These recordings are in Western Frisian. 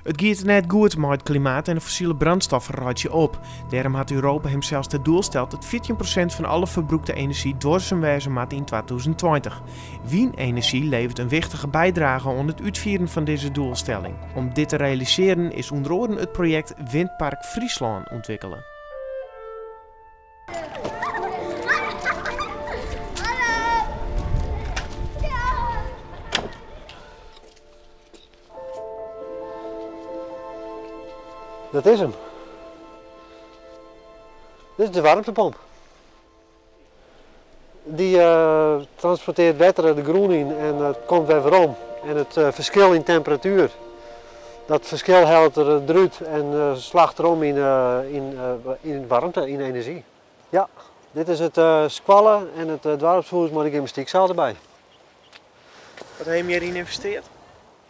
It giet net goed mei it klimaat en de fossile brandstoffen reitsje op. Dêrom hat Europa himsels ta doel steld dat 14% fan alle ferbrûkte enerzjy duorsum wêze moat yn 2020. Wynenerzjy leveret in wichtige bydrage oan it útfieren fan dizze doelstelling. Om dit te realisearjen is ûnder oaren it projekt Windpark Fryslân ûntwikkele. Dat is hem. Dit is de warmtepomp. Dy transporteart wetter de grûn yn en it komt wer werom. En it ferskil yn temperatuer, dat ferskil hellet er derút en slacht er om yn waarmte, yn enerzjy. Ja, dit is it skoalle en it doarpshûs mei de gymnastyksaal derby. Wat ha jim hjir yn ynvesteard?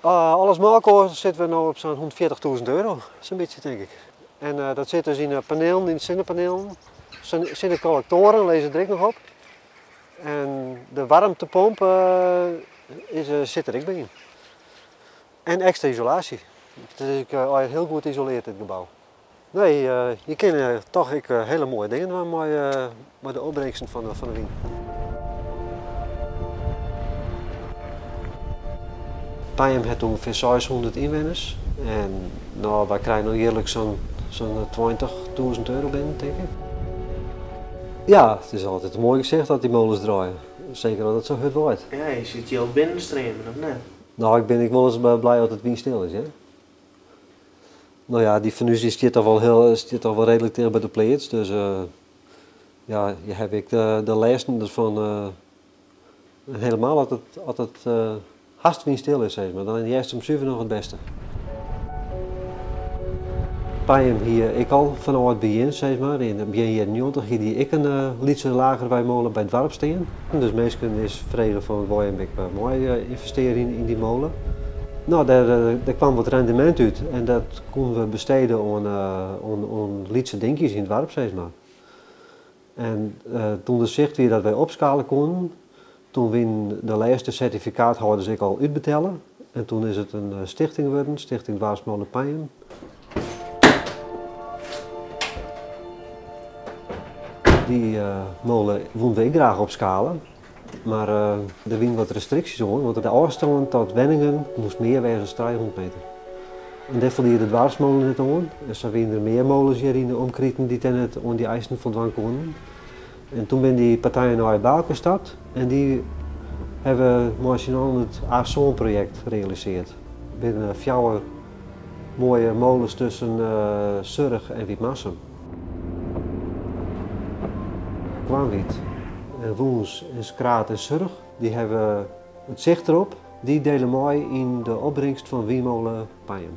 Alles mei elkoar sitte we no op sa'n hûndertfjirtichtûzen euro, sa'n bytsje tink ik. En dat sit dus yn de panelen, yn de sinnepanelen. Sinnekollektoaren lizze der ek noch op. En de waarmtepomp is, sit der ek by yn. En ekstra isolaasje. It is ek allegear hiel goed isoleard, dit gebou. Nee, je kinne toch ek hiele moaie dingen dwaan mei de opbringsten fan de wyn. Pijum hat ûngefear seishûndert ynwenners en no, wy krije no jierliks sa'n tweintichtûzen euro binnen, tink ik. Ja, it is altyd in moai gesicht as dy molens draaie. Seker as it sa hurd waait. Ja, je sit jild binnenstreamen, of net? No, ik bin ek wolris blij as it wynstil is, hear. No ja, dy fan ús dy stiet toch wol hiel, stiet toch wol reedlik ticht by de pleats, dus ja, je hawwe ek de lêsten derfan en helemaal as it, as it hast wynstil is, sis mar, dan hearst him suver noch it bêste. Pijum hie ek al fanôf it begjin, sis mar, yn begjin jierren njoggentich hie dy ek in lytse lagerweimole by it doarp stean. Dus minsken is frege fan wol jim ek mei ynvestearje yn dy mole. No, dêr kwam wat rendemint út en dat koenen we bestede oan lytse dinkjes yn it doarp, sis mar. En toen der sicht wie dat wy opskale koenen, toen wienen de lêste sertifikaathâlders ek al útbetelle en toen is it in stichting wurden, Stichting Doarpsmole Pijum. Dy mole woenen we ek graach opskale, mar der wienen wat restriksjes oan, want de ôfstân tot wenningen moast mear wêze as trijehûndert meter. En dêr foldie de doarpsmole net oan. En sa wienen der mear moles hjir yn de omkriten dy't dêr net oan dy eisen foldwaan koenen. En toen binne dy partijen nei by elkoar stapt en dy hawwe mei syn allen it A-sân-projekt realisearre. Der binne fjouwer moaie moles tusken Surch en Wytmarsum. Koarnwyt en Wûns en Skraard en Surch, dy hawwe it sicht derop. Dy dele mei yn de opbringst fan wynmole Pijum.